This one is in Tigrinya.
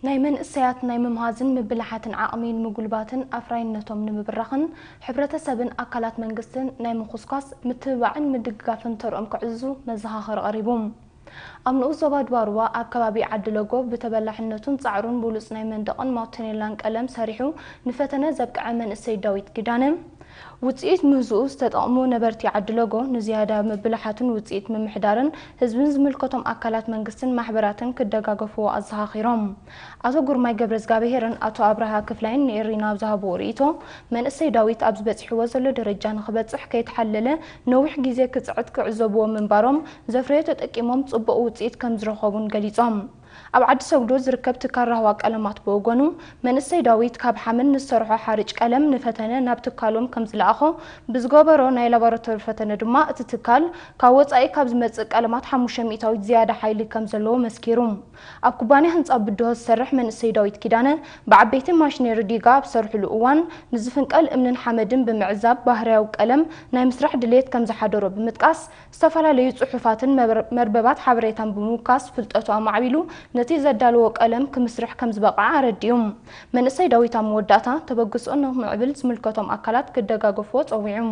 ናይ መንእሰያት ናይ ምምሃዝን ምብልሓትን ዓቕሚ ንምጉልባትን ኣፍራይነቶም ንምብራኽን ሕብረተሰብን ኣካላት መንግስትን ናይ ምኹስኳስ፣ ምትብባዕን ምድግጋፍን ተርኦም ክዕዙ መዘኻኸሪ ቀሪቡ። ኣብ ንኡስ ዞባ ድባርዋ ኣብ ከባቢ ዓዲ ለጎ ብተበላሕነቱን ጻዕሩን ብሉጽ ናይ መንደቕን ማውተኔላን ቀለም ሰሪሑ ንፈተነ ዘብቅዐ መንእሰይ ዳዊት ኪዳነ፣ ውጽኢት ምህዝኡ ዝተጠቕሙ ነበርቲ ዓዲ ለጎ ንዝያዳ ምብልሓትን ውጽኢት ምምሕዳርን ህዝብን ዝምልከቶም ኣካላት መንግስትን ማሕበራትን ክደጋገፍዎ ኣዘኻኺሮም። ኣቶ ግርማይ ገብረዝጋብሄርን ኣቶ ኣብርሃ ክፍላይን ንኤሪና ኣብ ዝሃብዎ ርእይቶ፣ መንእሰይ ዳዊት ኣብዚ በጺሕዎ ዘሎ ደረጃ ንኽበጽሕ ከይተሓለለ ነዊሕ ግዜ ክጽዕት ክዕዘብዎ ምንባሮም ዘፍረዮ ተጠቂሞም ጽቡቕ ውጽኢት ከም ዝረኸቡን ገሊጾም። ኣብ ዓዲ ሰጉዶ ዝርከብ ትካል ራህዋ ቀለማት ብወገኑ፣ መንእሰይ ዳዊት ካብ ሓመድ ንዝሰርሖ ሓርጭ ቀለም ንፈተነ ናብ ትካሎም ከም ዝለኣኾ ብዝገበሮ ናይ ላቦራቶሪ ፈተነ ድማ እቲ ትካል ካብ ወጻኢ ካብ ዝመጽእ ቀለማት ሓሙሽተ ሚእታዊት ዝያዳ ሓይሊ ከም ዘለዎ መስኪሩ። ኣብ ኩባንያ ህንጻ ብድሆ ዝሰርሕ መንእሰይ ዳዊት ኪዳነ ብዓበይቲ ማሽነሪ ዲጋ ኣብ ዝሰርሕሉ እዋን ንዝፍንቀል እምንን ሓመድን ብምዕዛብ ባህርያዊ ቀለም ናይ ምስራሕ ድሌት ከም ዝሓደሮ ብምጥቃስ፣ ዝተፈላለዩ ጽሑፋትን መበር-፣ መርበባት ሓበሬታን ብምውካስ ፍልጠቱ ኣማዕቢሉ ነቲ ዘዳለዎ ቀለም ክምስርሕ ከም ዝበቕዐ ኣረዲኡ። መንእሰይ ዳዊት ኣብ መወዳእታ ተበግስኦ ንምዕብል ዝምልከቶም ኣካላት ክደጋገፍዎ ጸዊዑ።